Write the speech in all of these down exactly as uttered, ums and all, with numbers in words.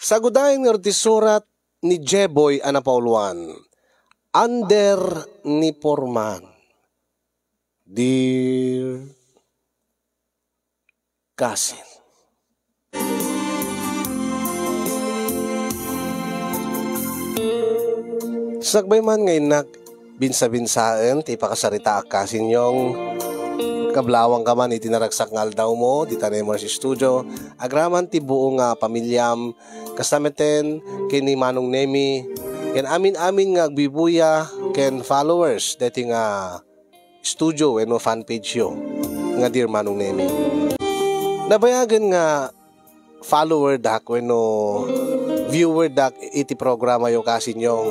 Sagudayen ngarud ti surat ni Jeboy a napauluan. Under ni Foreman. Dear Cousin. Sakbay man nga innak binsa-binsaen ti pakasaritaak, Cousin Yong, kablawangka man iti naragsak nga aldawmo dita Nemers Studio, agraman ti buo nga pamilyam, kasta metten ken ni Manong Nemi, ken amin-amin nga agbibuya ken followers deti nga studio wenno fan page yo nga Dear Manong Nemi. Nabayagen nga follower dak wenno viewer dak iti programa yo, Cousin Yong.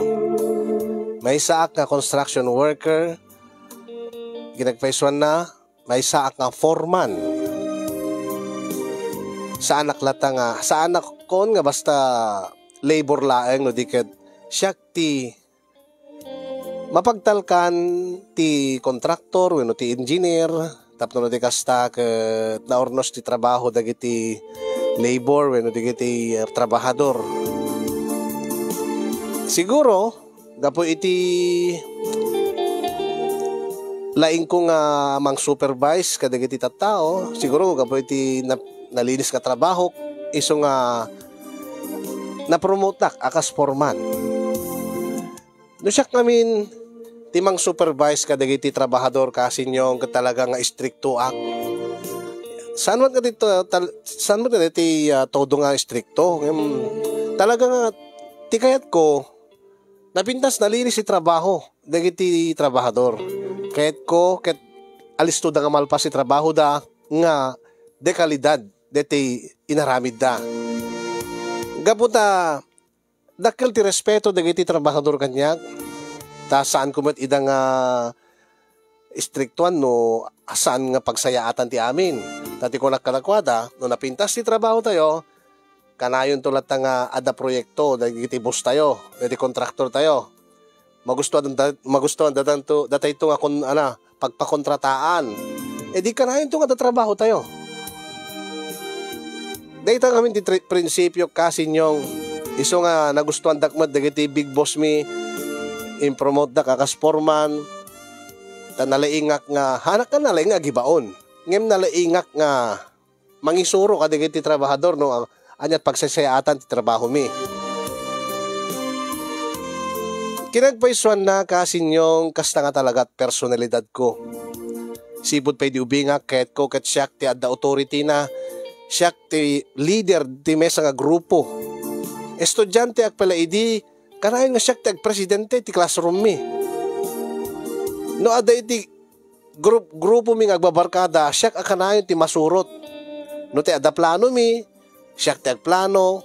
Maysaak nga construction worker, kinagpaisuanna, maysaak nga foreman. Saanak latta nga, saanak kon nga basta labor laeng no di ket siak ti mapagtalkan ti kontraktor wenno ti engineer, tapno no di kasta ket naurnos ti trabaho dagiti labor wenno dagiti, eh, trabahador. Siguro, gapu iti laingko nga mang-supervise kadagiti tattao, siguro gapu iti na-, nalinis nga trabaho, isu nga napromoteak a kas foreman. No siak ngamin ti mang-supervise kadagiti trabahador, Cousin Yong, ket talaga nga istriktoak. Saan met nga ti to-, tal-, saan met nga ti, ah, todo nga istrikto. Ngem, talaga nga ti kayatko, napintas nalinis ti trabaho dagiti trabahador. Kayatko ket alistoda nga malpas ti trabahoda nga de kalidad deti inaramidda. Gapu ta dakkel ti respeto dagiti trabahador kaniak, ta saanko met ida nga istriktuan no saan nga pagsayaatan ti amin. Ta ti kunak kadakuada, no napintas ti trabahotayo, kanayonto latta nga adda proyekto dagiti bosstayo, dagiti kontraktortayo. Magustuan da-, magustuan datanto, datayto nga kon-, ana, pagpakontrataan. E di kanayonto nga adda trabahotayo. Dayta ngamin ti tri-, prinsipio, Cousin Yong, isu nga nagustuandak met dagiti big boss mi, impromotedak a kas foreman, ta nalaingak nga, hanak nga nalaing nga agibaon. Ngem nalaingak nga mangisuro kadagiti trabahador no ania ti pagsasayaatan ti trabahomi. Kinagpaysuanna, Cousin Yong, kasta nga talaga ti personalidadko. Sipud pay di ubingak, kayatko ket siak ti adda authority na, siak ti leader ti maysa nga grupo. Estudianteak pay la idi, kanayon nga siak ti agpresidente ti classroom mi. No adda iti grup-, grupomi nga agbabarkada, siak a kanayon ti masurot. No ti adda planomi, siak ti agplano,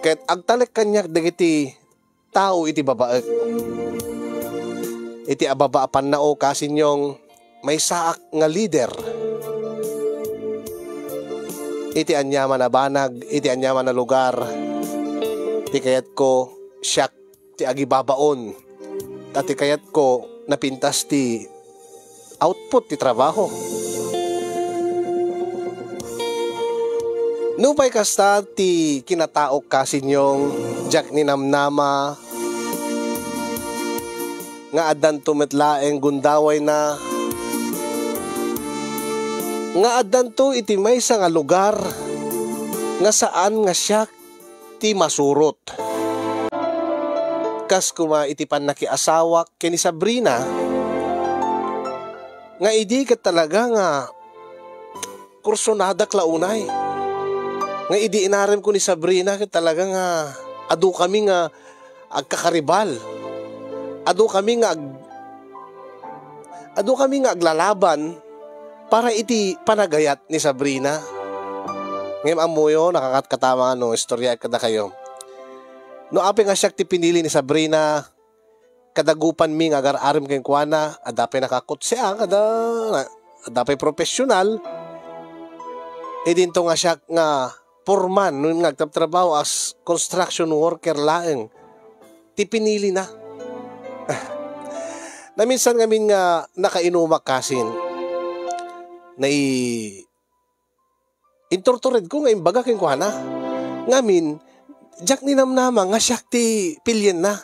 ket agtalek kaniak dagiti tao iti babaek. Iti ababa a pannao, Cousin Yong, maysaak nga leader. Iti aniaman a banag, iti aniaman a lugar, ti kayatko, siak ti agibabaon. Ta ti kayatko, napintas ti output ti trabaho. Nupay kasta ti kinataok, Cousin Yong, diak ninamnama nga addanto met laeng gundawayna, nga addanto iti maysa nga lugar nga saan nga siak ti masurot. Kas koma iti pannakiasawak ken ni Sabrina, nga idi ket talaga nga kursonadak la unay. Nga idi inaremko ni Sabrina ket talaga nga adu kami nga agkakaribal. Adu kami nga ag-, adu kami nga aglalaban para iti panagayat ni Sabrina. Ngem ammoyo, nakakatkatama no istoryaek kadakayo. No apay nga siak ti pinili ni Sabrina, kadagupanmi nga agar-arem kenkuana, adda pay nakakutseang, adda, adda pay professional. Idinto nga siak nga foreman, no nga agtrabtrabaho as construction worker laeng ti pinilina. Naminsan ngamin nga nakainumak, Cousin. Nai-, inturturedko nga imbaga kenkuana. Ngamin, Diak ninamnama nga siak ti pilienna.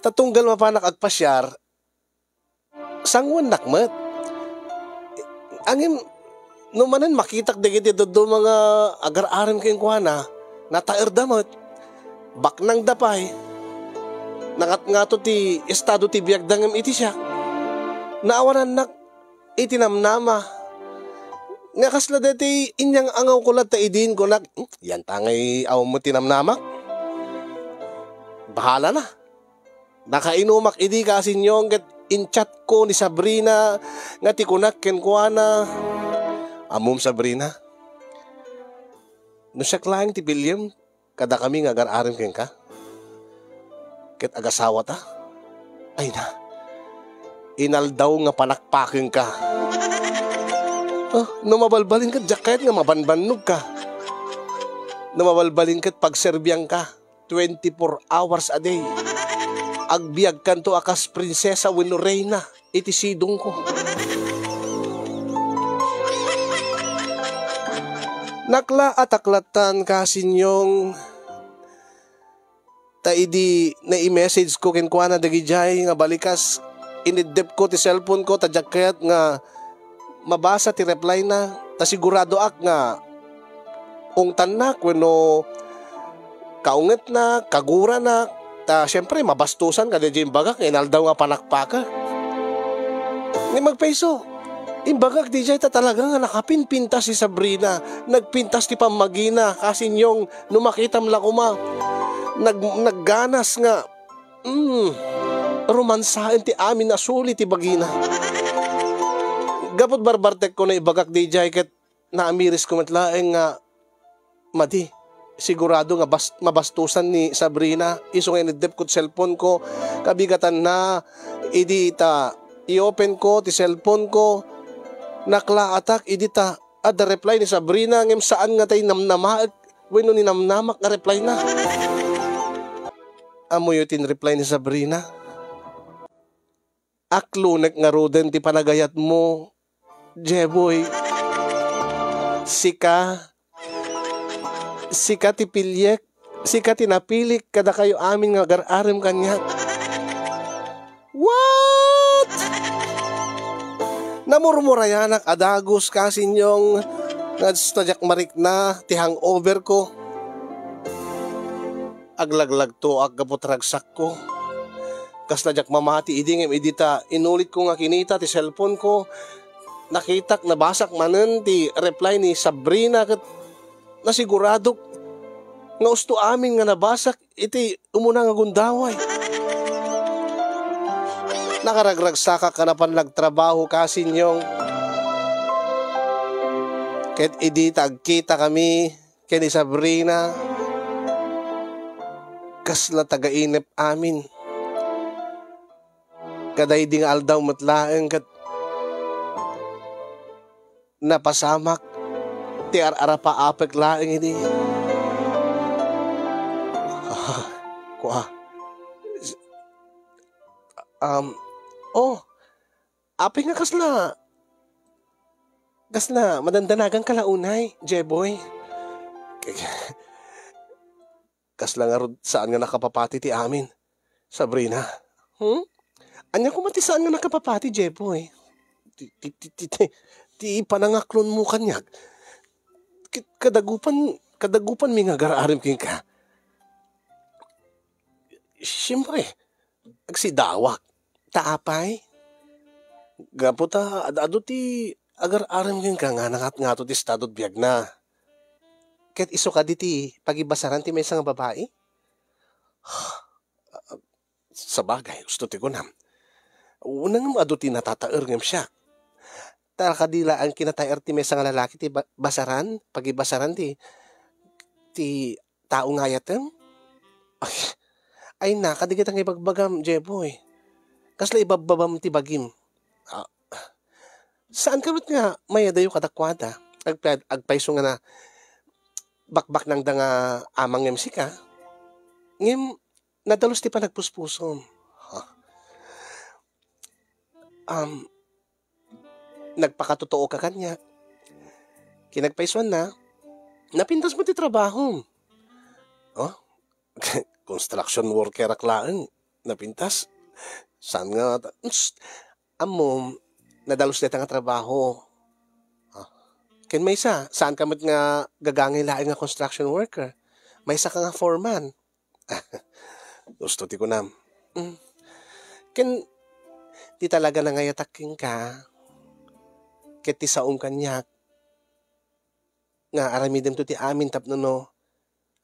Ta tunggal mapanak agpasiar, sangoennak met. Ngem, no manen makitak dagiti dadduma nga agar-arem kenkuana, nataerda met. Baknangda pay. Nangatngato ti estado ti biagda ngem iti siak, naawanannak iti namnama. Nga kasla daytoy inyang-angawko latta idi inkunak, "Hmm, yanta ngay awan met ti namnamak? Bahalana." Nakainumak idi, Kasinyong, ket in-chatko ni Sabrina nga ti kunak kenkuana, "Ammom, Sabrina, no siak laeng ti piliem, kadakami nga agar-arem kenka ket agasawata, ay na, inaldaw nga panakpakenka. Ah, no mabalbalin ket diak kayat nga mabanbannogka. No mabalbalin ket pagserbiangka twenty-four hours a day. Agbiagkanto a kas prinsesa wenno reyna iti sidongko." Naklaatak lattan, Kasinyong, ta idi nai-message ko kenkuana dagidiay nga balikas, ineddep ko ti cellphone ko ta diak kayat nga mabasa ti reply na, ta siguradoak nga ungtannak wenno kaungetnak, kaguranak, ta siempre, mabastusan kadi diay imbagak nga inaldaw nga panakpaka. Ngem agpayso, imbagak diay ta talaga nga nakapinpintas ni Sabrina, nagpintas ti pammagina, Kasinyong, no makitam la koma, nag-, nagganas nga, mm, romansaen ti amin a suli ti bagina. Gapu barbartekko, naibagak diay ket naamirisko met laeng nga madi. Sigurado nga bas-, mabastusan ni Sabrina. Isu nga ineddep ko ti cellphone ko, kabigatanna idi ta i-open ko ti cellphone ko, naklaatak idi ta adda reply ni Sabrina, ngem saan nga tay namnamaek wenno ninamnamak nga reply na. Ammoyo ti in-reply ni Sabrina? Aklonek ngaruden ti panagayatmo, Jeboy. Sika, sika ti piliek, sika ti napilik kadakayo amin nga agar-arem kaniak. What? Namurmurayanak a dagus, Kasinyong, nga diak marikna ti hangover ko. Aglaglagtoak gapu ta ragsakko. Kasla diak mamati idi ngem idi ta inulitko nga kinita ti cellphone ko, nakitak, nabasak manen ti reply ni Sabrina ket nasiguradok nga usto amin nga nabasak iti umuna nga gundaway. Nakaragragsakak a napan nagtrabaho, Kasinyong. Ket idi ta agkitakami, ken ni Sabrina, kasla tagainep amin. Kadaydi nga aldaw met laeng ket napasamak ti ar-arapaapek laeng idi. Ah, kua. Um, oh, apay nga kasla, kasla madandanagan ka la unay, Jeboy? Kasla ngarud saan nga nakapapati ti amin, Sabrina. Hmm? Ania koma ti saan nga nakapapati, Jeboy? Ti, ti, ti, ti, ti, ti panangaklonmo kaniak. Ki-, kadagupan, kadagupanmi nga agar-arem kenka. Siempre, agsidawak. Ta apay? Gapu ta ad-adu ti agar-arem kenka nga nangatngato ti estadod biagna. Ket isu kadi ti pagibasaran ti maysa nga babai? Sabagay, usto ti kunam. Unay ngem adu ti natataer ngem siak. Ta kadi laeng kinataer ti maysa nga lalaki ti ba-, basaran, pagibasaran ti, ti tao nga ayatem? Ay, ay, naka, dagita nga ibagbagam, Jeboy. Kasla ibabbabam ti bagim. Ah, saan ka met nga mayadayo kadakuada? Agpa-, agpayso nga na bakbaknangda nga amang ngem sika. Ngem, nadalus ti panagpuspusom. Ha? Um, nagpakatotoo ka kaniak. Kinagpaysuanna, napintas mo ti trabahom. Oh, Construction workerak laeng, napintas. Saan nga ta-, Psst! Ammom, nadalus dayta nga trabaho. Ah, ken maysa, saanka met nga gagangay laeng nga construction worker. Maysaka nga foreman. Husto ti kunam. Mm. Ken, ti talaga nangayatak kenka, ket ti saom kaniak, nga aramidemto ti amin tapno no,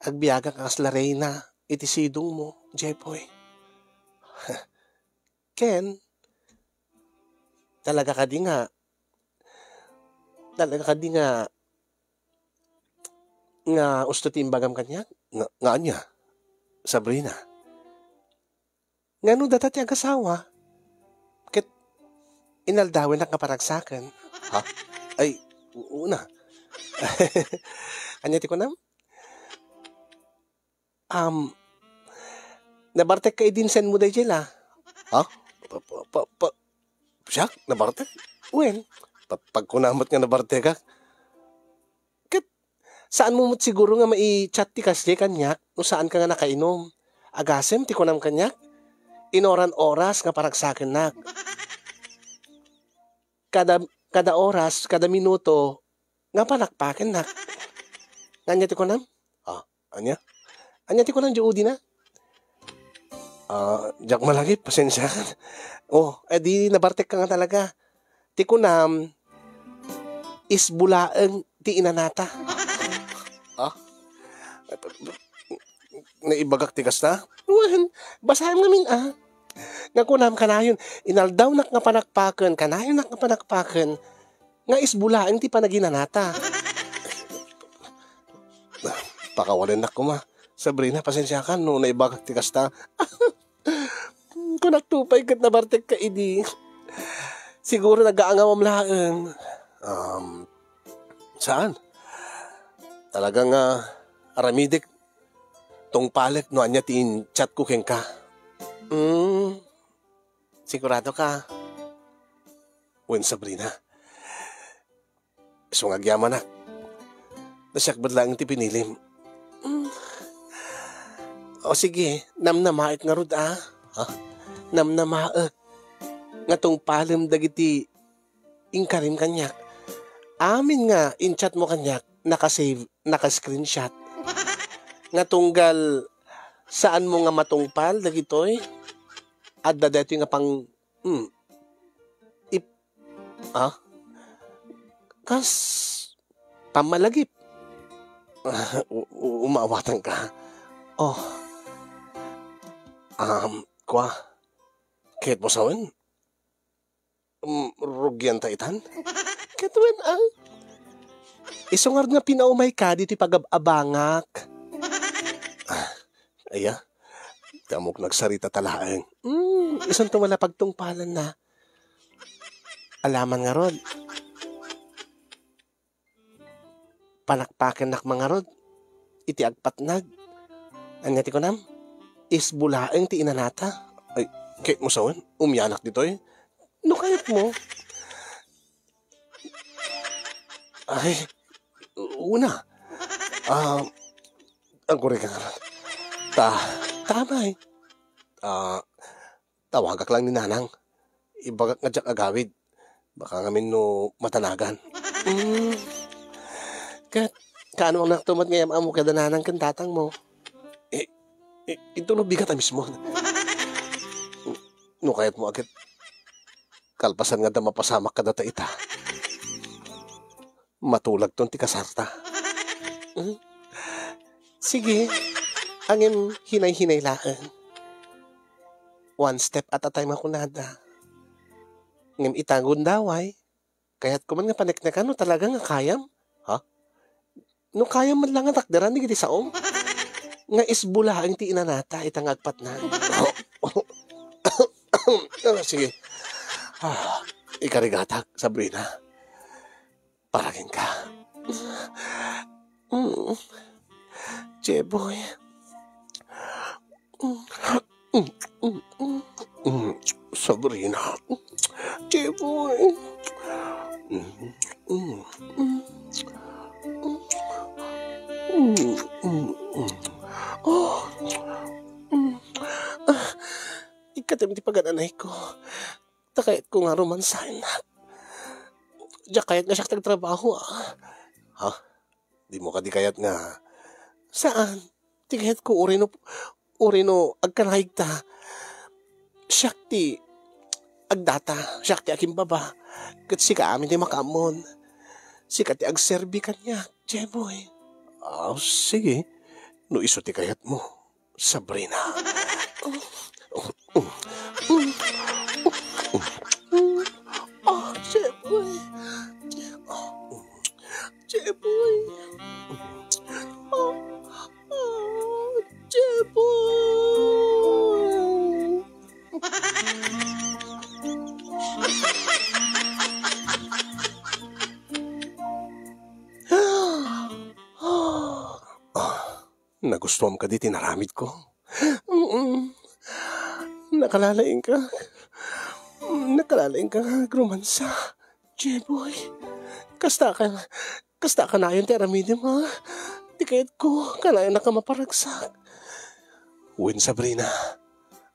agbiagak a kasla reyna iti sidongmo, Jepoy. Ken, talaga kadi nga, talaga kadi nga, nga husto ti imbagam kaniak? Nga, nga ania, Sabrina? Ngano data ti agasawa? Ket inaldawennak nga paragsaken. Ha? Ay, u-, una. Ania ti kunam? Um, nabartekka idi insenmo daydiay la. Ha? Pa, pa, pa, pa, siak? Nabartek? Wen. Pa, pagkuna met nga nabartekak. Ket, saanmo met siguro nga mai-chat ti kasdiay kaniak no saanka nga nakainom. Agasem ti kunam kaniak, inoran oras nga paragsakennak. Kada, kada oras, kada minuto, nga panakpakennak. Nga ania ti kunam? Ah, ania? Ania ti kunam, Judy na? Ah, diak malagip, pasensiakan. Oh, edi nabartekka nga talaga. Ti kunam, isbulaeng ti inanata. Ah? Naibagak ti kasta? Wen, basaem ngamin, ah. Nga kunam kanayon, inaldawnak nga panakpaken, kanayonak nga panakpaken, nga isbulaeng ti panaginanata. Pakawalennak koma. Sabrina, pasensiakan no naibagak ti kasta. Kunakto pay ket nabartekka idi. Siguro nagaangawam laeng. Um, saan? Talaga nga aramidek, tungpalek no ania ti in-chat ko kenka. Mm, sigurado ka? Wen, Sabrina. Isu nga agyamanak. Ta siak met laeng ti pinilim. Mm. O sige, namnamaek ngarud, a. Ha? Namnamaek nga tungpalem dagiti inkarim kaniak. Amin nga in-chat mo kaniak, naka-save, naka-screenshot. Nga tunggal saanmo nga matungpal dagitoy, adda daytoy nga pang-, hmm, ip-, ah? Kas pammalagip. U-, u-, umaawatanka. Oh. Um, kua. Kayatmo sawen? Um, rugianta itan? Ket wen, ah. Isu ngarud nga pinaumayka ditoy pagab-abangak. Ah, aya. Ti ammok nagsarita ta laeng. Hmm, isunto man a pagtungpalanna. Alaman ngarud. Panakpakennak man ngarud iti agpatnag. Ania ti kunam? Isbulaeng ti inanata. Ay, kayatmo sawen, umianak ditoy? No kayatmo. Ay, una. Ah, agurayka ngarud. Ta, tamay. Ah, tawagak lang ni Nanang. Ibagak nga diak agawid. Baka ngamin no matanagan. Mm. Ket, kaano ang naktumat nga yam-ammo kada nanang ken tatangmo? Eh, eh, ito no bigat a mismo. No kayatmo a ket, kalpasan nga da mapasamak kadata ita. Matulagton ti kasarta. Hmm? Sige, ngem hinay-hinay laeng. One step at a time a kunada. Ngem ita gundaway, kayatko man nga paneknekan no talaga nga kayam. Ha? No kayam man lang nga takderan dagiti saom. Nga isbulaeng ti inanata ita nga agpatnag. Ah, sige. Ah, ikarigatak, Sabrina. Para kenka. Mm. Jeboy. Mm. Mm, mm, mm, mm. Sabrina. Jeboy. Mm, mm, mm. Mm, mm, mm. Oh. Ket ti pagan-anayko, ta kayatko nga romansaennak. Diak kayat nga siak ti agtrabaho, ah. Ha? Dimo kadi kayat nga Saan. Ti kayatko, uray no, uray no agkanayegta, siak ti agdata, siak ti akimbaba, ket sika amin ti makaammon. Sika ti agserbi kaniak, Jeboy. Ah, sige. No isu ti kayatmo, Sabrina. Ah, Jeboy. Jeboy. Ah, ah, Jeboy. Nagustuam kadi ti naramidko? Mm. Nakalalaingka. Nakalalaingka nga agrumansa, Jeboy. Kasta ka, kasta kanayon ti aramidem, ha? Ti kayatko, kanayon a maparagsak. Wen, Sabrina,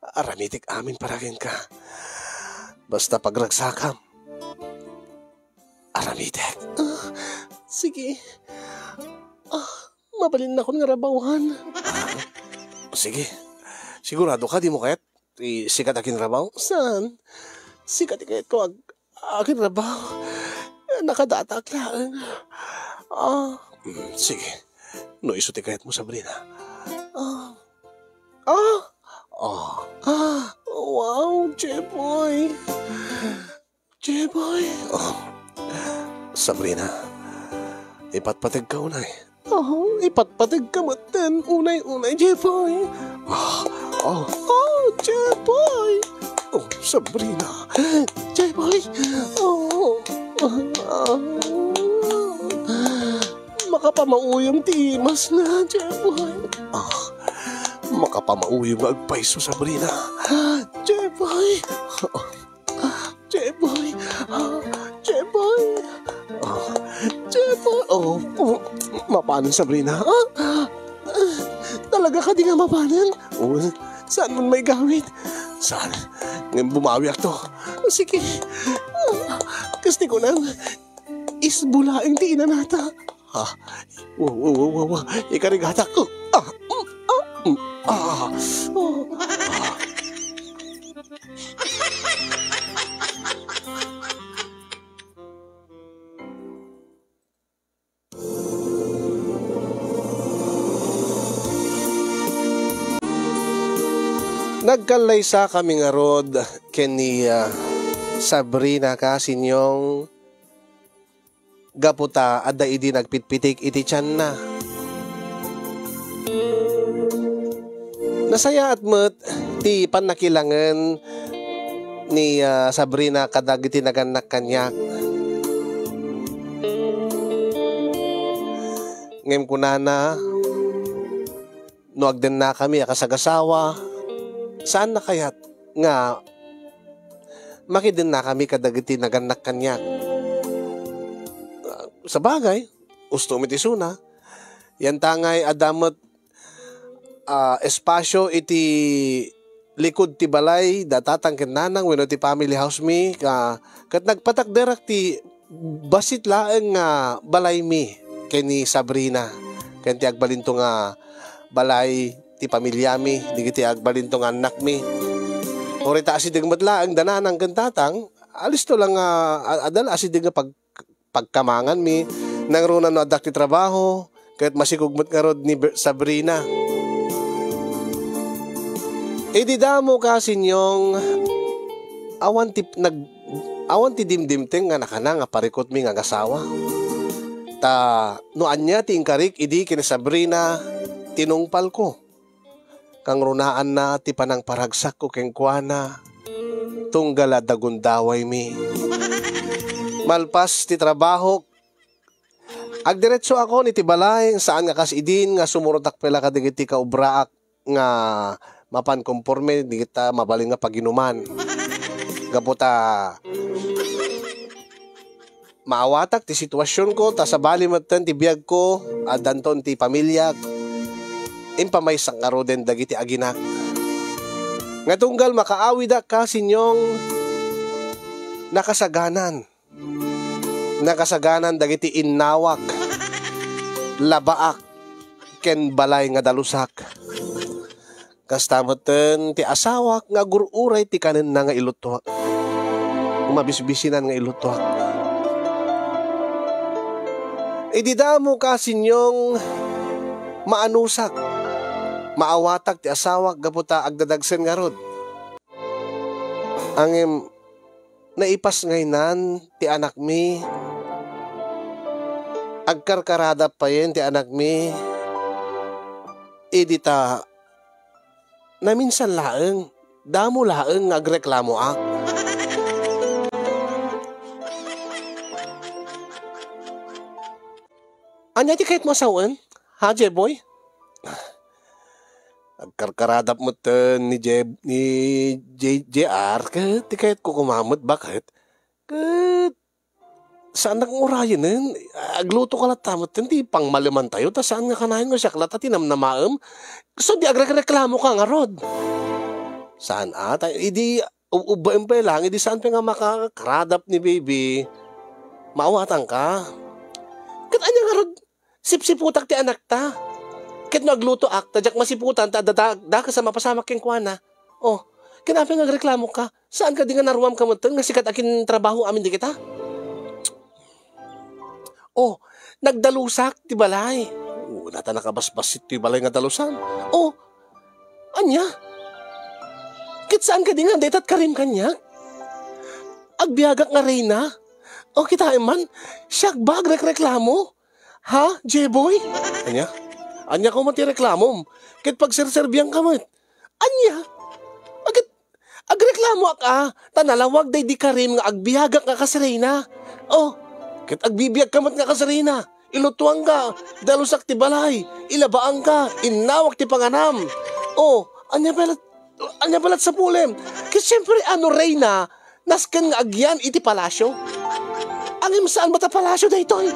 aramidek amin para kenka. Basta pagragsakam, aramidek. Ah, sige. Ah, mabalinakon nga rabawan. Ah, sige. Sigurado ka, dimo kayat ti sika ti akinrabaw? Saan? Sika ti kayatko ag-, akinrabaw. Nakadatak laeng. Ah, mm, sige. No isu ti kayatmo, Sabrina. Ah. Ah. Ah. Ah. Wow, Jeboy. Jeboy. Oh. Sabrina, ipatpategka unay. Oh, ipatpategka metten unay-unay, Jeboy. Oh, oh, oh, Jeboy. Oh, Sabrina. Jeboy. Oh, ah. Makapamauyong ti imasna, Jeboy. Ah, makapamauyong nga agpayso, Sabrina. Jeboy. Jeboy! Ah, Jeboy! Ah, Jeboy! Oh, oh, mapanen, Sabrina? Ah, ah, talaga kadi nga mapanen? Oh, saan man maigawid? Saan? Ngem bumawiakto. Sige. Ah, kas ti kunam, isbo laeng ti inanata. Ah, wa, wa, wa, wa, wa. Ikarigatak. Ah, mm, ah, mm, ah. Oh, ah. Nagkallaysakami ngarud ken ni, ah, Sabrina, kasinyong, gapu ta adda idi nagpitpitik iti tianna. Nasayaat met ti pannakilangen ni, ah, Sabrina kadagiti nagannak kaniak. Ngem kunana, no agdennakami a kasagasawa, saanna kayat nga makidennakami kadagiti nagannak kaniak? Sabagay, usto met isuna. Yantangay, adda met, ah, espasyo iti likud ti balay da tatang ken nanang wenno ti family house mi, ka, ket nagpatakderak ti bassit laeng nga balaymi ken ni Sabrina, ken ti agbalinto nga balay ti pamiliami, dagiti agbalinto nga annakmi. Uray ta asideg met laeng da nanang ken tatang, alisto lang nga, a-, adda la asideg nga pag-, pagkamanganmi, nangruna no addak ti trabaho, ket masikog met ngarud ni Ber-, Sabrina. Idi damo, kasinyong, awan ti nag-, awan ti dimdimteng nga nakana nga parikutmi nga agasawa. Ta no ania ti inkarik idi ken Sabrina, tinungpalko. Kangrunaanna ti panangparagsakko kenkuana, tunggal adda gundawaymi. Malpas ti trabahok, agdiretsoakon iti balay, saan nga kas idin nga sumurotak pay la kadagiti kaobraak nga mapan komporme dagita mabalin nga paginuman. Gapu ta maawatak ti situasionko, ta sabali metten ti biagko, addanton ti pamiliak, impamaysak ngaruden dagiti aginak. Nga tunggal makaawidak ka, Sinyong, nakasaganan. Nakasaganan dagiti innawak, labaak, ken balay nga dalusak. Kasta metten ti asawak nga agur-uray ti kanenna nga ilutuak. Mabisbisinan nga ilutuak. Idi damo ka, Sinyong, maanusak. Maawatak ti asawak gapu ta agdadagsen ngarud. Ngem naipas ngaynan ti anakmi. Agkarkaradap payen ti anakmi. Idi ta naminsan laeng, damo laeng nga agreklamoak. Ania ti kayatmo a sawen? Ha, Jeboy? Agkarkaradap metten ni Jeb-, ni J-, J R, ket ti kayatko koma met, baket? Ket saannak nga urayenen. Agluto ka latta metten ti pangmalemantayo, ta saan nga kanayon nga siak latta ti namnamaem. So, di agrekreklamo ka ngarud. Saan a? Ta idi ub-, ubbaen pay lang, idi saan pay nga makakaradap ni baby, maawatan ka. Ket ania ngarud, sipsiputak ti anakta. Ket no aglutoak, ta diak masiputan, ta adda da-, dakes a mapasamak kenkuana. Oh, ket apay nga agreklamo ka? Saan kadi nga naruam ka metten nga sika ti akintrabaho amin dagita? Oh, nagdalusak ti balay. Oh, nata nakabasbassit ti balay nga dalusan. Oh, ania? Ket saan kadi nga daytat karim kaniak? Agbiagak nga reyna. Oh, kitaem man, siak ba agrekreklamo? Ha, Jeboy? Ania? Ania koma ti reklamom? Ket pagserserbian ka met. Ania? Aget, agreklamoak a, ta nalawag daydi karim nga agbiagak nga kas reyna. Oh, ket agbibiag ka met nga kas reyna. Ilutuan ka, dalusak ti balay, ilabaan ka, innawak ti panganam. Oh, ania pay lat-, ania pay lat sapulem? Ket siempre, ano, reyna, nasken nga agyan iti palasyo. Ngem saan met a palasyo daytoy?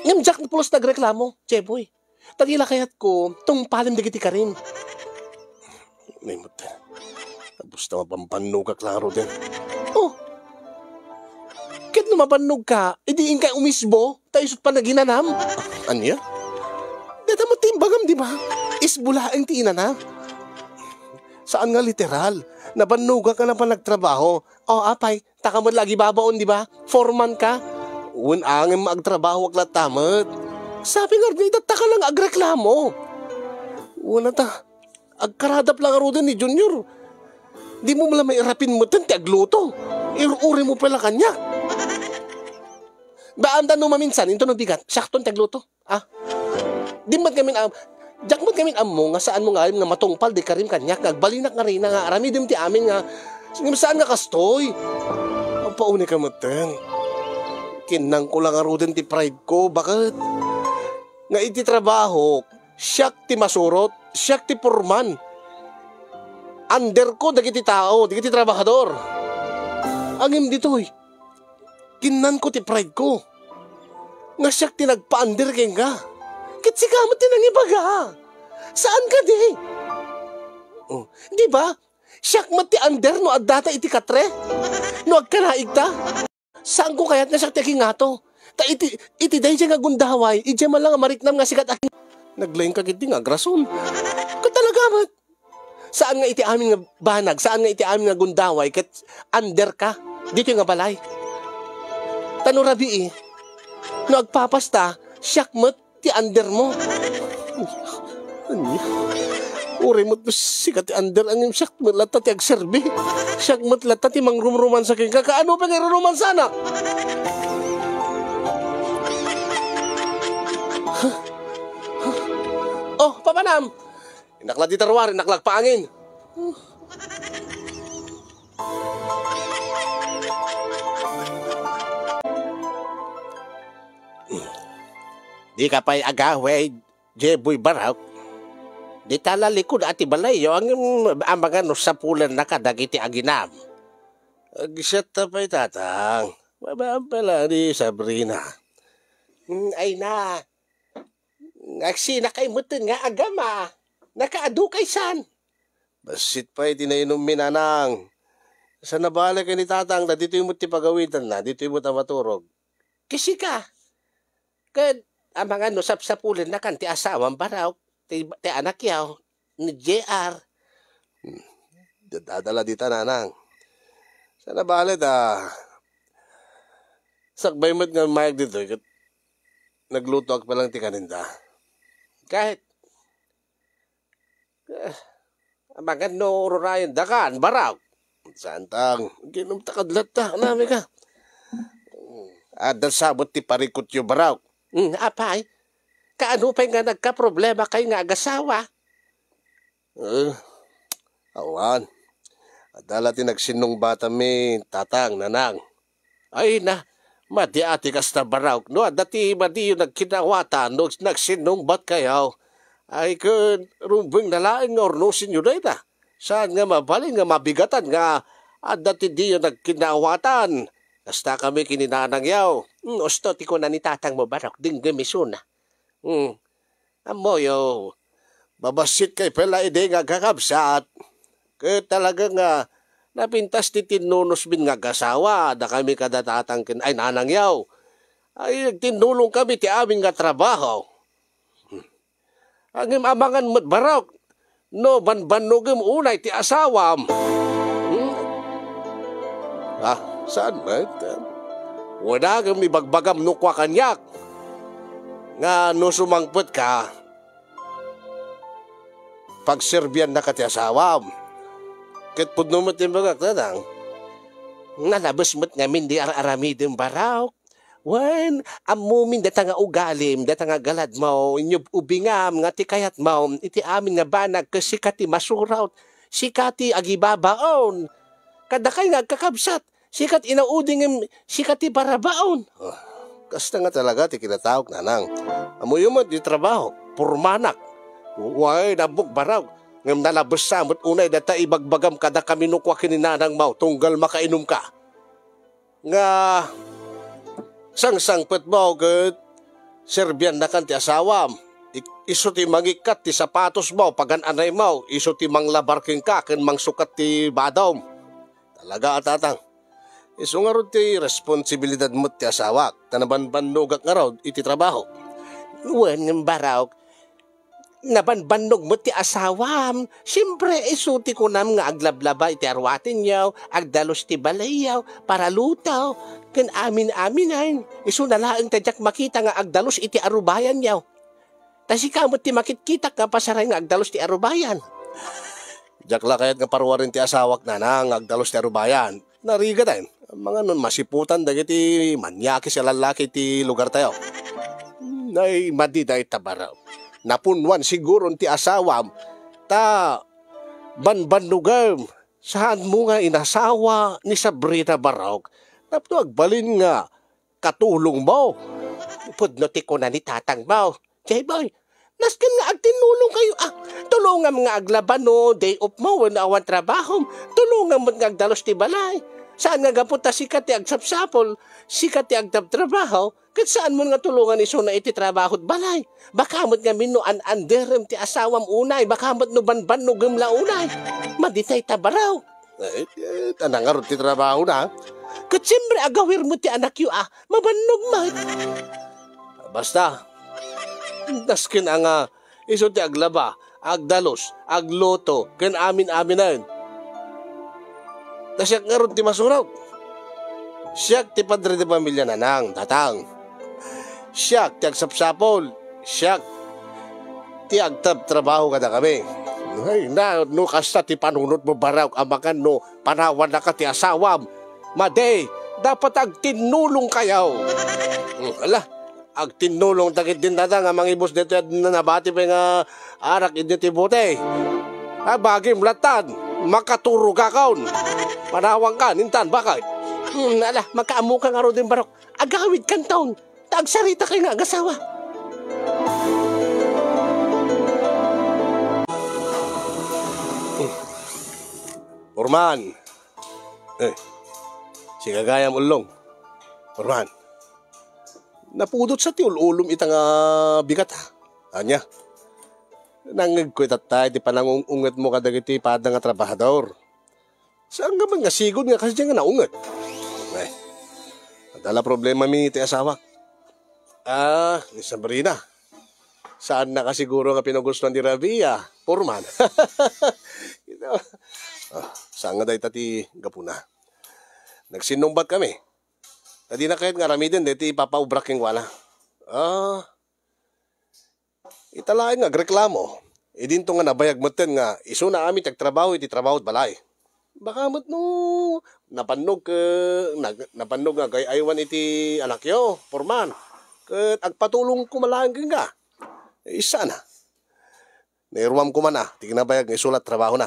Ngem diak pulos nagreklamo, Jeboy. Ta di la kayatko, tungpalem dagiti karim. Naimbag, basta mabambannogak la ngaruden. Oh! Ket no mabannogka, idi inkay umisbo, ta isut panaginanam. Ania? Dayta met ti imbagam, di ba? Isbo laeng ti inana. Saan nga literal. Nabannogak nga napan nagtrabaho. Oh, apay, ta ka met la agibabaon, di ba? Foreman ka. Wen, ngem agtrabahoak latta met. Sapay ngarud nga itatta ka lang agreklamo. Wen, ta, agkaradap lang ngaruden ni Junior. Dimo la mairapin metten ti agluto. Ur-uri mo pay la kaniak. Ba, anta no maminsan, inton nabigat, siakton ti agluto. Ah? Di met ngamin am-, diak met ngamin ammo nga saanmo nga, nga matungpal di karim kaniak nga agbalinak nga reyna nga aramidem ti amin nga, ngem saan nga kastoy. Ampaunay ka metten. Kinnanko la ngaruden ti pride ko, baket? Nga iti trabaho, siak ti masurot, siak ti foreman. Under ko dagiti tao, dagiti trabahador. Ngem ditoy, kinnanko ti pride ko. Nga siak ti nagpa-under kenka. Ket sika met ti nangibaga. Saan kadi? Oh, di ba? Siak met ti under no addata iti katre. No agkanaigta. Saanko kayat nga siak ti akingato. Ta iti, iti daydiay nga gundaway, idiay man lang a mariknam nga sikat akin-, naglaing ka ketdi nga agrason. Ket talaga met. Saan nga iti amin nga banag, saan nga iti amin nga gundaway ket under ka ditoy nga balay. Ta no rabii, no agpapasta, siak met ti under mo. Ania? Uray met no sika ti under, ngem siak met latta ti agserbi. Siak met latta ti mangrumromansa kenka. Kaano pay nga irurumansanak? Oh, papanam! Innak la dita ruar, innak la agpaangin. Dika pay agawid, Jeboy Barok. Dita la likud a ti balayyo, ngem amangan no sapulennaka dagiti aginam. Agsiatta pay, Tatang. Mabaam pay la ni Sabrina. Mm, ay na. Agsinakay metten nga agama. Nakaadu kay saan? Bassit pay ti nainummi, nanang. Sa nabali ken ni tatang, ditoy met ti pagawidanna, ditoy met a maturog. Ket sika, ket amangan no sapsapulennakan ti asawam, Barok, ti, ti anakyaw, ni J R. Hmm. Dadala dita, nanang. Sa nabali ta, sakbay met nga mayag ditoy, ket naglutoak pa lang ti kaninda. Kahit Eh, amangan no ururayendakan, Barok. Saan tang, ginom ta kadlat ta, nami ka. Adda sabot ti parikutyo, Barok. Hmm, apay, kaano pay nga nagkaproblema kay nga agasawa? Eh, awan. Adda la ti nagsinnungbatami, tatang, nanang. Ay na, madi a ti kasta, Barok. No adda ti madiyo nagkinaawatan, no nagsinnungbat kayo, ay ket rumbeng na laeng nga urnosenyo dayta. Saan nga mabalin nga mabigatan nga adda ti diyo nagkinaawatan? Kasta kami ken ni nanangyo. Hmm, usto ti kuna ni tatangmo, Barok, denggem isuna. Hmm. Ammoyo, mabassit kay pay la idi nga agkakabsat. Ket talaga nga napintas ti tinnunosmin nga agasawa, dakami kada tatang ken, ay, nanangyo. Ay, nagtinnulong kami ti amin nga trabaho. Ngem amangan met, Barok, no banbannogem unay ti asawam. Hmm? Ah, saan met? Wen, ngem ibagbagam no kua kaniak nga no sumangpetka, pagserbiannaka ti asawam. Ket pudno met ti imbagak, tatang. Nalabes met ngamin ti ar-aramidem, Barok. Wen, ammomin dayta nga ugalim, dayta nga galadmo, inyub-ubingam nga ti kayatmo, iti amin nga banag, ket sika ti masurot, sika ti agibabaon. Kadakay nga agkakabsat, sika ti inaudi ngem sika ti barabaon. Ah, kasta nga talaga ti kinataok, nanang. Ammoyo met ti trabaho, purmanak. Way, nabbuk, Barok. Ngem nalabessa met unay dayta ibagbagam kadakami no kua ken ni nanangmo, tunggal makainumka. Nga sangsangpetmo ket serbiannakan ti asawam. Ik-, isu ti mangikkat ti sapatosmo, pagan-anaymo, isu ti manglabar kenka ken mangsukat ti badom. Talaga a, tatang. Isu ngarud ti responsibilidad met ti asawak, ta nabanbannogak ngarud iti trabaho. Wen, Barok, nabanbannog met ti asawam. Siempre, isu ti kunam nga aglablaba iti arwatenyo, agdalus ti balayyo, paraluto, ken amin-aminen. Isuna laeng ta diak makita nga agdalus iti arubayanyo. Ta sika met ti makitkitak nga pasaray nga agdalus ti arubayan. Diak la kayat nga paruaren ti asawak, nanang, nga agdalus ti arubayan. Narigat, ay, mangano masiputan dagiti manyakis a lallaki ti lugartayo. Nay, madi dayta, Barok. Napunnuan siguron ti asawam, ta banbannogem. Saanmo nga inasawa ni Sabrina, Barok, tapno agbalin nga katulongmo. Pudno ti kuna ni tatangmo, Jayboy, nasken nga agtinnulong kayo, ah, tulongam nga aglaba no day off mo wenno awan trabahom. Tulongam met nga agdalus ti balay. Saan nga gapu ta sika ti agsapsapul, sika ti agtabtrabaho, ket saan mo nga tulongan isuna iti trabahod balay. Baka met ngamin no an-anderem ti asawam unay, baka met no banbannogem la unay. Madi dayta, Barok. Eh, eh, ta nangarud ti trabahona. Ket siempre, agawir met ti anakyo a mabannog met. Basta, nasken a nga isu ti aglaba, agdalus, agluto, ken amin-aminen. Ta siak ngarud ti masurot. Siak ti padre de pamilya, nanang, tatang. Siak ti agsapsapul, siak ti agtabtrabaho kadakami. Ay, na, no kasta ti panunotmo, Barok, amangan no panawannaka ti asawam. Madi, dapat agtinnulong kayo. Hmm, ala, agtinnulong ta ketdin, tatang, a mangibus ditoy a nabati pay nga arak idi ti bote. A, bagim lattan, makaturogakon. Panawangkan, intan, bakit? Hmm, ala, makaammoka ngaruden, Barok. Agawidkanton, ta agsaritakay nga agasawa. Purman. Eh, si gagayam ullong. Purman. Napudot sa ti ul-ulom ita nga bigat, ha? Ania? Nangngegko itatta iti panangung-ungetmo kadagiti pada nga trabahador. Saan ka man nga sigud nga kasdiay nga naunget? Ay, adda la problema mi iti asawak. Ah, ni Sabrina. Saannaka siguro nga pinagustuan ni Rabia, Foreman. Ito. Ah, saan nga dayta ti gapuna? Nagsinnungbat kami. Ta dina kayat nga aramiden daytoy ipapaubrak kenkuana. Ah, ita laeng nga agreklamo. Idinto nga nabayag metten nga isuna amin ti agtrabaho iti trabaho iti balay. Baka met no nabannog, eh, nag-, nabannog nga agay-aywan iti anakyo, Foreman. Ket agpatulong koma laeng kenka. Eh, sana. Nairuam koma na ti kinabayag nga isu la trabahona.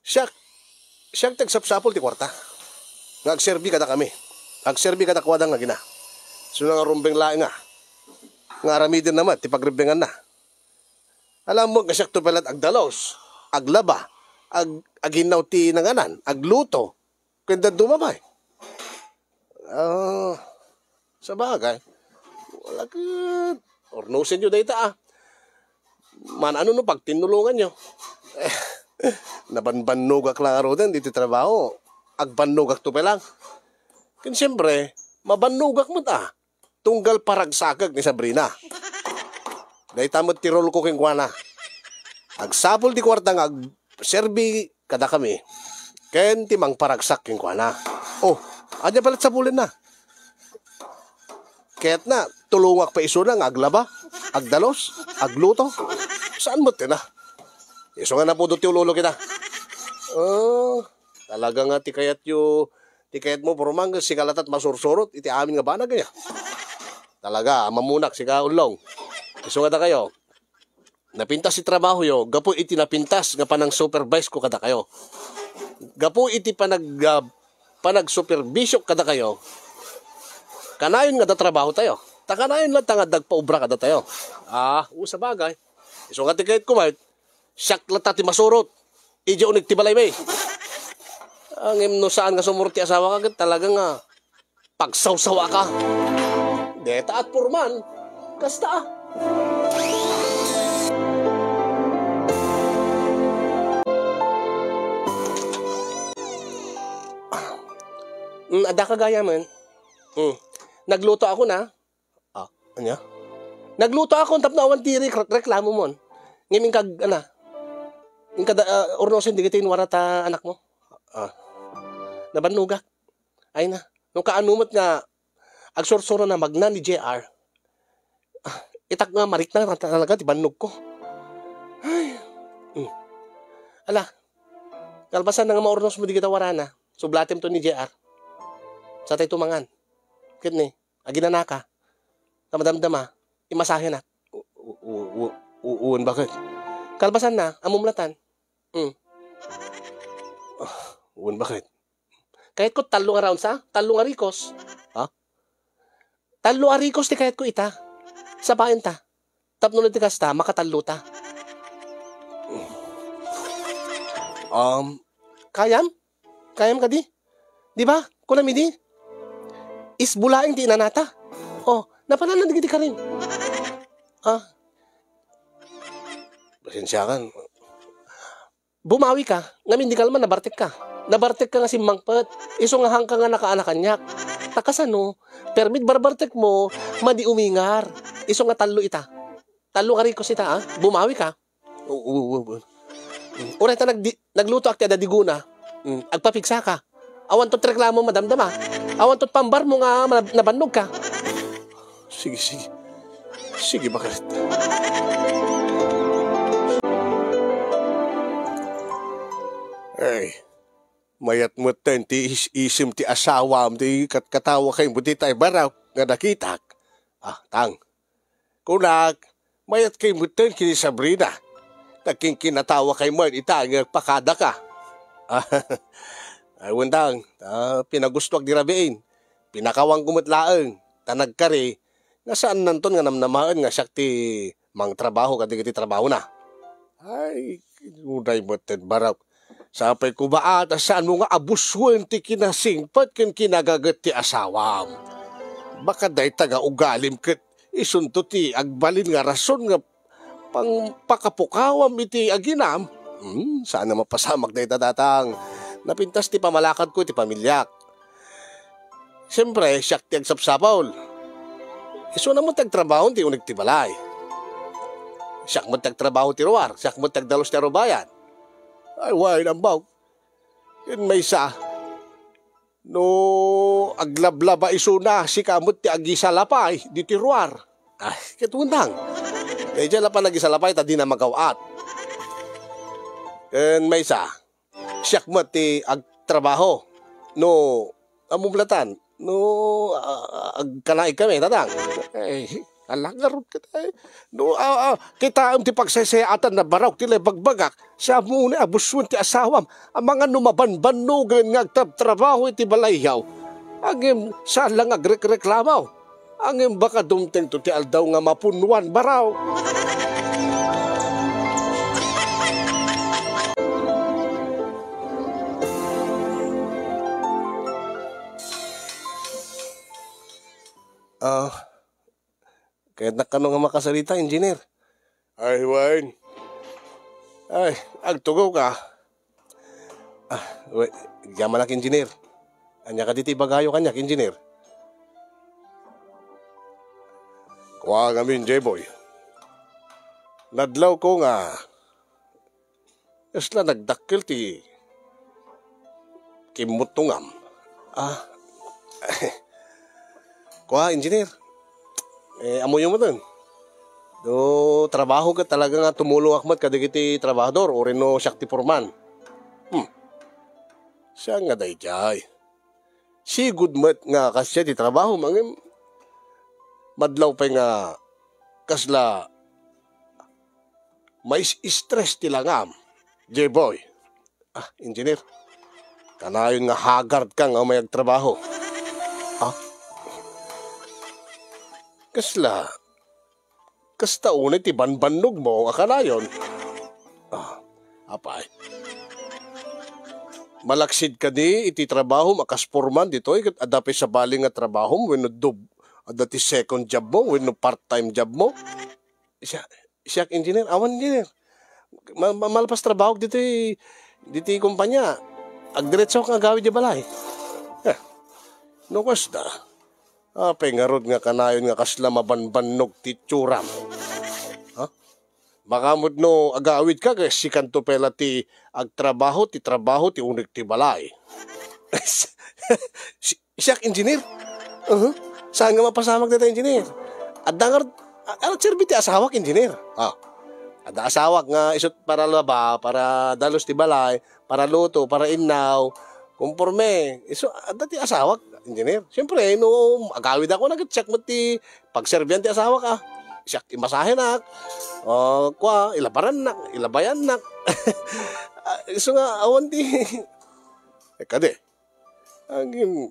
Siak, siak ti agsapsapul ti kuarta nga agserbi kadakami. Agserbi kadakuada nga agina. Sino nga rumbeng laeng nga, nga aramidenna met ti pagrebbenganna. Alam mo nga siak to pala agdalos, aglaba, ag-, aginnaw ti nanganan, agluto, ken dadduma pay. Ah, sabagay, wala ket urnosenyo dayta, ah. Maan-ano no pagtinnulonganyo. Eh, nabanbannogak la ngaruden ditoy trabaho. Agbannogak to pay lang. Ken siempre, mabannogak met, ah. Tunggal paragsakek ni Sabrina. Dayta met ti role ko kenkuana. Agsapul ti kuarta nga agserbi kadakami ken ti mangparagsak kenkuana. Oh, ania pay la ti sapulenna? Kayatna, tulongak pay isuna nga aglaba, agdalos, agluto. Saan met tina? Isu nga napudot ti ulo-ulo kita. Oh, talaga nga ti kayatyo, ti kayatmo, Foreman, sika latta ti masursurot iti amin nga banag, aya. Talaga, mamunak, sika, Ullong. Isu nga dakayo, napintas ti trabahoyo gapu iti napintas nga panang-supervise ko kadakayo. Gapu iti panag-, ah, panagsuperbisyo kadakayo, kanayon nga adda trabaho tayo. Ta kanayon latta nga adda agpaubra kadatayo. Ah, o, sabagay. Isu nga ti kayatko met, siak latta ti masurot. Idiay uneg ti balaymi. Ngem no saan nga sumurot ti asawak, ket talaga nga pagsawsawaka. Dayta at Foreman, kasta, ah. Mm, adda ka gayamen. Mm. Nagluto ako na. Ah, ania? Nagluto ako tapno awan ti rek-, reklamomon. Ngem inkag-, ana, inkada, ah, urnosen dagiti inuarata anakmo. Ah. Nabannogak. Ay na. No kaano met nga agsursurona magna ni J R. Ah, itak nga marikna talaga ti bannogko. Ay. Mm. Ala, kalpasan na nga maurnosmo dagita warana, sublatemto ni J R. Satayto mangan. Ket ni, aginanaka. Ta madamdama, imasahenak. U-, u-, u-, u-, wen, baket? Kalpasan na, ammom latta. Mm. Ah, wen, baket? Kayatko tallo nga rounds, ha? Tallo nga rikos. Ha? Tallo a rikos ti kayatko ita. Sabaenta. Tapno no ti kasta, makatallota. Um, kayam? Kayam kadi? Di ba? Kunam idi, isbo laeng ti inanata. Oh, napanan dagiti karim. Ah. Pasensiakan. Bumawika, ngamin di ka man nabartekka. Nabartekka nga simmangpet. Isu nga hangka nga nakaanakaniak. Ta kasano, permi ti barbartekmo, madi umingar. Isu nga tallo ita. Tallo nga rikos ita, ah. Bumawika. Oo, oo, oo. Uray ta nagdi-, naglutoak ti adda digona. Mm, agpapigsaka. Awanto ti reklamo, madamdama. Awanto ti pambarmo nga ma-, nabannogka. Sige, sige. Sige, baket? Ay, mayat met ti is-, isim ti asawam ti kat-, katkatawakaymo dita, Barok, nga nakitak. Ah, tang. Kunak, mayat kay metten ken ni Sabrina. Nagkinkinatawa kay met ita nga agpakadaka. Ay, wen, ta pinagustoak di rabiin. Pinakawanko met laeng, ta nagkari, nga saannanton nga namnamaen nga siak ti mangtrabaho kadagiti trabahona. Ay, uray metten, Barok. Sapay koma a, ta saanmo nga abusuen ti kinasingpet ken kinagaget ti asawam. Baka dayta nga ugalim ket isunto ti agbalin nga rason nga pang-, pakapukawam iti aginam. Hmm, saan a mapasamak dayta, Tatang. Napintas ti pamalakadko iti pamiliak. Siempre, siak ti agsapsapul. Isuna met ti agtrabaho ti uneg ti balay. Siak met ti agtrabaho ti ruar, siak met ti agdalus ti arubayan. Ay, wen, ambag. Ken maysa, no aglablaba isuna, sika met ti agisalapay ditoy ruar. Ay, ket wen, Tang. Daydiay la pay agisalapay ta dina magaw-at. Ken maysa, siak met ti agtrabaho. No, ammom latan, no, a-, a-, agkanaig kami, Tatang. Eh, ala ngarud ket, eh. No, a-, a-, kitaem ti pagsaysayaatan a baraok ti naibagbagak. Sa ammom unay a busuen ti asawam. Amangan no mabanbannogen nga agtrabtrabaho iti balayyaw. Ngem saan la nga agrekreklamo. Ngem baka dumtengto ti aldaw nga mapunnoan baraok. Ah, kayatnak kano nga makasarita, Engineer? Ay, wen. Ay, agtugawka. Ah, we-, yamanak, Engineer. Ania kadi ti ibagayo kaniak, Engineer? Kua ngamin, Jeboy. Nadlawko nga kasla nagdakkel ti kimmuttongam. Ah, kua, Engineer. Eh, ammoyo met. No trabaho ket talaga nga tumulongak met kadagiti trabahador, uray no siak ti foreman. Hmm. Saan nga daydiay? Sigud met nga kasdiay ti trabaho, ngem madlaw pay nga kasla mais-stress ti langam, Jeboy. Ah, Engineer, kanayon nga haggard ka nga umay agtrabaho. Ah? Kasla, kasta unay ti banbannogmo a kanayon. Ah, apay. Malaksid kadi iti trabahom a kas foreman ditoy ket adda pay sabali nga trabahom wenno dub-, adda ti second job mo wenno part-time job mo? Siak, siak, Engineer, awan, Engineer. Ma-, ma-, malpas trabahok ditoy, ditoy kumpanya. Agdiretsoak nga agawid idiay balay. Eh, no kasta, apay ngarud nga kanayon nga kasla mabanbannog ti itsuram? Ha? Baka met no agawidka, ket sikanto pay la ti agtrabaho, ti trabaho, ti uneg ti balay. Si-, Siak, Engineer? Uh-huh. Saan nga mapasamak dayta, Engineer? Adda ngar-, a-, agserbi ti asawak, Engineer. Ah. Adda asawak nga isut' para laba, para dalus ti balay, para luto, para innaw. Konporme. Isu-, adda ti asawak, Engineer. Siyempre, no agawidakon, ket siak met ti pagserbian ti asawak, ah. Siak imasahenak. O, kua, ilabarannak, ilabayannak. Ah, isu nga, awan ti, eh, kadi. Agin,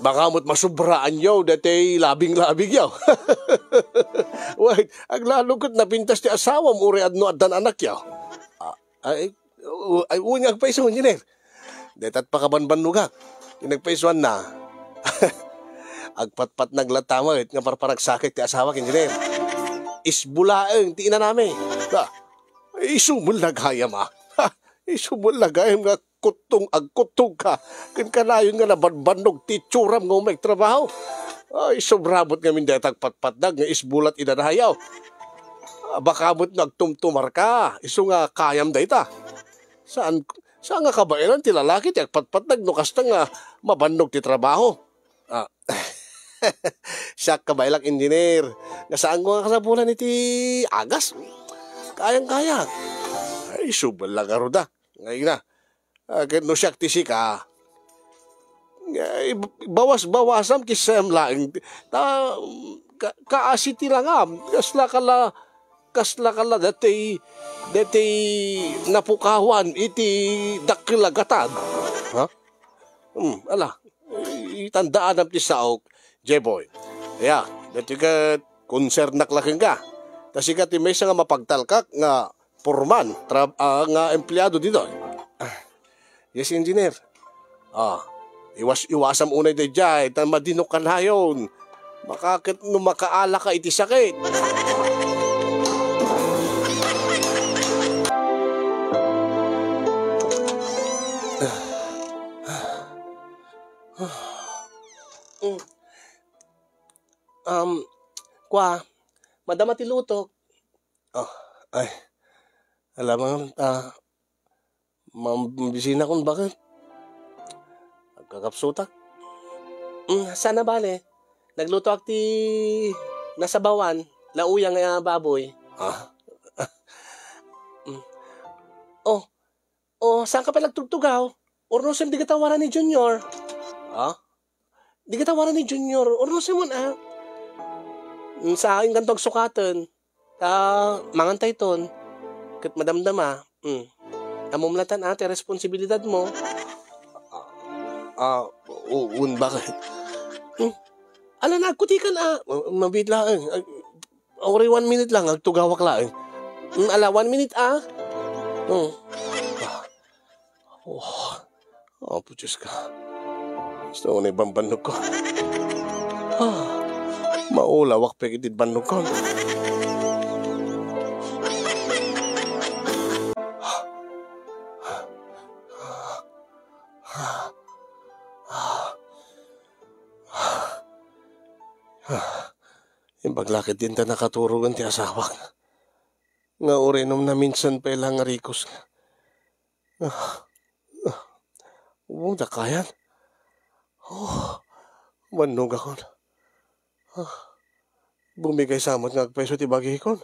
Baka met masubraanyo daytoy labing-labingyo. Wait, aglalo ket napintas ti asawam uray addan anakyo. Ah, ay, u-, ay, wen nga agpaiso, Engineer. Dayta pakabanbannogak. Ti nagpaisuanna. Agpatpatnag latta met nga parparagsakek ti asawak, Engineer. Isbulaeng ti inanami. Ah, isu met la gayam, ah. Ha, isu met la gayam nga kuttong agkuttongka, ken kanayon nga nabanbannog ti itsuram nga umay agtrabaho. Ay, sobra met ngamin dayta agpatpatnag nga isbulat inanayo. Ah, baka met no agtumtumarka, isu nga kayam dayta. Saan, saan nga kabaelan ti lalaki ti agpatpatnag no kasta nga mabannog ti trabaho? Ah, siak kabaelak, Engineer. Nga saanko nga kasapulan iti agas. Kayang-kaya. Ay, subal lang aruda. Ngay na. Ah, ket no siak ti sika, nga ib-, bawas-bawasam kisem laeng. Ta, ka-, kaasi ti langam. Kasla kala, kasla kala dati, dati napukawan iti dakkel a gatad. Ha? Hmm, ala. Itandaanam ti saok, Jeboy. Ya, dati ket konsernak la kenka. Ta sika ti maysa nga mapagtalkak nga porman, tra-, ah, nga empleado ditoy. Ah, yes, Engineer. Ah, iwas-iwasam unay daydiay, ta madinok kanayon. Baka ket no makaalaka iti sakit. Kua, madama ti lutok. Oh, ay. Alam mo, ah, mam-, mabisinak baket. Agkakapsutak. Mm, saan a bale. Naglutoak ti nasabawan, lauya nga baboy. Ah. Mm. Oh, oh, saan ka pay nagtugtugaw? Urnosem, di ka tawaran ni Junior. Ah? Di ka tawaran ni Junior. Urnosem, ah. Mm, saan kanto agsukaten? Ta, mangantay ton. Ket madamdama. Mm. Ammom latta, ah, ti responsibilidad mo. Ah, u-, un, bakit? Hmm? Ala, nagkutikan, ah. Mabit laeng. Ay, uri one minute lang, agtugawak laeng. Hmm, ala, one minute, ah. Hmm. Ah. Oh. Apo Diyos ka. Gusto ko na ibambannogko. Ah. Maulawak pa iti bannogko. Imbag la ket dinta nakaturogen ti asawak. Nga uray no naminsan pay la nga rikos. Ah, ah, ubong da kayan. Oh, bannogakon. Ah, bumigay sa met nga agpayso ti bagikon.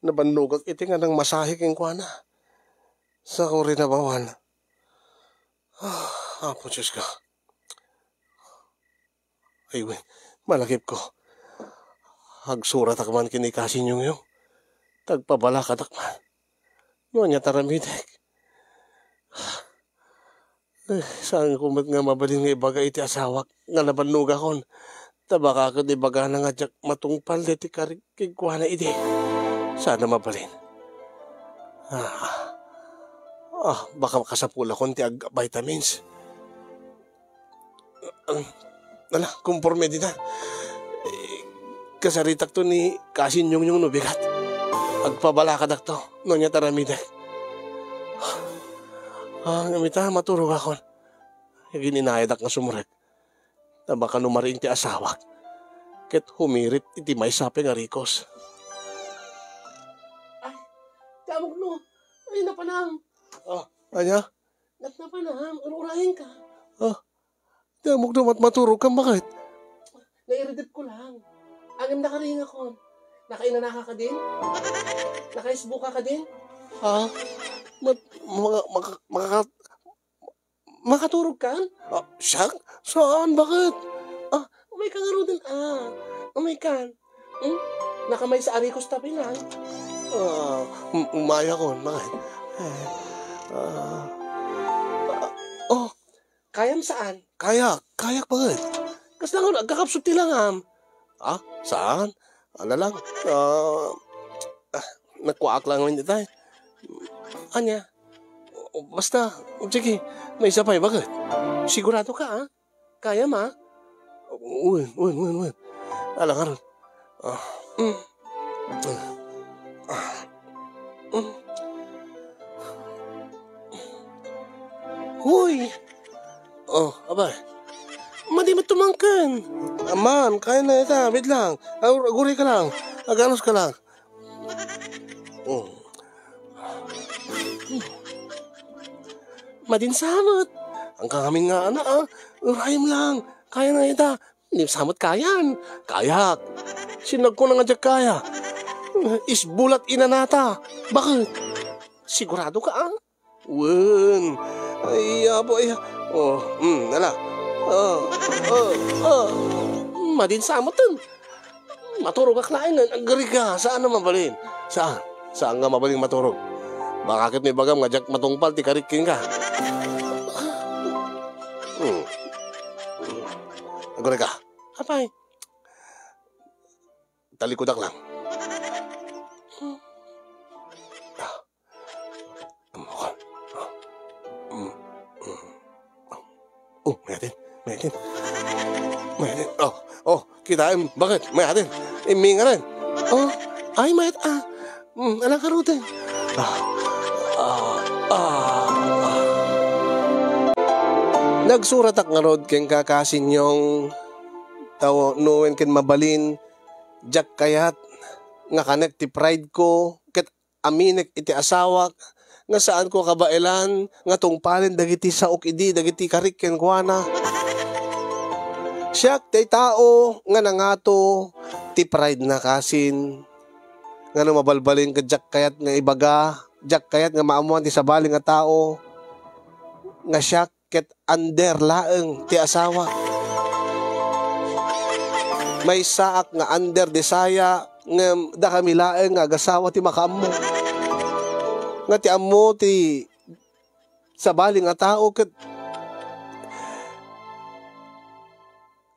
Nabannogak iti nga nangmasahe kenkuana. Sa uri nabawan. Ah, Apo Diyos ka. Ay, wen, malagipko. Agsuratak man ken ni Kasinyong. Tagpabalakadak man. No ania ti aramidek? Eh, saanko met nga mabalin nga ibaga iti asawak nga nabannogakon. Ta baka ket ibagana nga diak matungpal daytoy karik kenkuana idi. Saan a mabalin. Ah, ah, baka makasapulakon ti ag-vitamins. Ala, kumporme dita. Eh, kasaritakto ni Kasinyong no bigat. Agpabalakadakto, no ania ti aramidek. Ah, ngem ita, maturogakon. Agin-inayadak nga sumrek. Ta baka no mariin ti asawak, ket humirit iti maysa pay nga rikos. Ay, damokno. Ay, napanam. Ah, ania? Nat-, napanam. Ur-urayenka. Ah, damokno, mat-, maturogkam, bakit? Nairidepko lang. Ngem nakaringakon. Nakainanaka kadin? Naka-Facebook ka kadin? Ha? Mat-, maka-, maka-, maka-, makaturogkan? Ah, siak? Saan? Bakit? Ah, umayka ngaruden, ah. Umaykan. Hmm? Nakamaysa a rikos ta pay lang. Ah, um-, umayakon, bakit? Eh, ah, ah, oh, kayam saan? Kayak, kayak, bakit? Kasla nga agkakapsut ti langam. Ah, saan? Ala lang. Ah, ah, nagkuaak lang ngamin itay. Ania? O, basta, sige, maysa pay, bakit? Sigurado ka, ah? Kayam, ah? Wen, wen, wen, wen. Ala, ngarud. Ah, mm. Ah, mm. Hoy! Oh, abay. Madi met tumangken. Aman, kayam ita, wait lang. Agur-, aguray ka lang. Aganus ka lang. Oh. Madin sa met. Ang kangamin nga ana, ah. Urayem lang. Kayam ita. Madin sa met, kayam. Kayak. Sinagko na nga diak kaya. Isbulat inanata. Bakit? Sigurado ka, ah? Wen. Ay, apo, ay. Oh, mm, ala. Oh, oh, oh. Madin sa met. Maturogak laeng, agriga. Saan a mabalin? Saan? Saan nga mabalin maturog? Baka ket no ibagam nga diak matungpal ti karik kenka. Hmm. Agriga. Apay? Talikudak lang. Oh, mayatin. Mayatin. Mayatin. Oh, oh, kitaem. Bakit? Mayatin. Immingaran. Oh, ay, mayat, ah. Hmm, alang karuten. Ah, ah, ah, ah. Nagsuratak ngarud ken Kaka Sinyong, tao, no wen ken mabalin, Diak kayat nga kanek ti pride ko ket aminek iti asawak nga saanko a kabaelan nga tungpalen dagiti saok idi dagiti karik kenkuana. Siak ti tao nga nangato ti pride na kasin. Nga no mabalbalin ket diak kayat nga ibaga, diak kayat nga maammuan ti sabali nga tao nga siak ket under laeng ti asawa. Maysaak nga under desaya ngem dakami laeng nga agasawa ti makaammo. Nga ti ammo ti sabali nga tao ket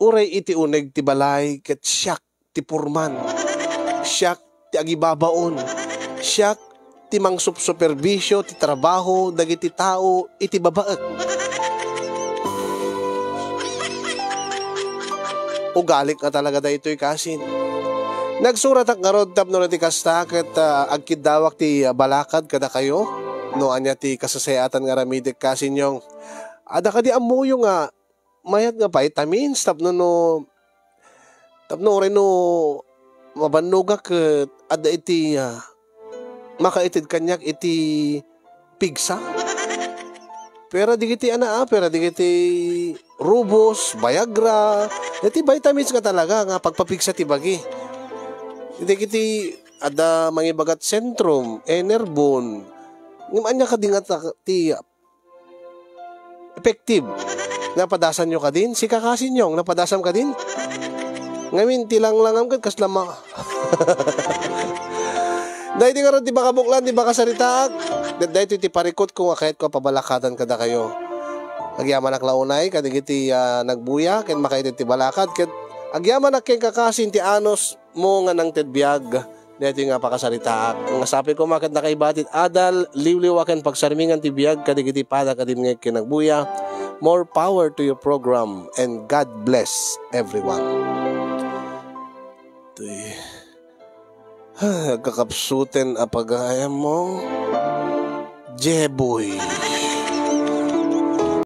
uray iti uneg ti balay ket siak ti purman. Siak ti agibabaon. Siak ti mangsupsuperbisio ti trabaho dagiti tao iti babaek. Ugalik nga talaga daytoy kasin. Nagsuratak ngarud tapno no ti kasta ket ah, agkiddawak ti ah, balakad kadakayo no ania ti kasasayaatan nga aramidek kasin, Yong. Adda kadi ammoyo nga mayat nga vitamins tapno no tapno uray no mabannogak ket adda iti ah, makaited kaniak iti pigsa. Pero digiti ana, ah, pero digiti Rubos, Viagra, iti vitamins nga talaga nga pagpapigsa ti bagi. Digiti adda mangibagat Centrum, Enervon. Ngem ania kadi nga ta- ti effective. Napadasanyo kadin? Sika kasin, Yong, napadasam kadin? Ngamin, ti langlangam ket kasla ma- Daydi ngarud ti pakabuklan, ti pakasaritaak. Ket daytoy ti parikutko nga kayatko a pabalakadan kadakayo. Agyamanak la unay kadagiti ah, nagbuya ken makaited ti balakad ket agyamanak ken kakasin ti anus mo nga nangted biag. Daytoy nga pakasaritaak. Nga sapay koma ket nakaibati adal, liwliwa ken pagsarmingan ti biag kadagiti pada ken dimngeg ken nagbuya. More power to your program and God bless everyone. Tuy. Agkakapsuten a pagayam mo. Jeboy.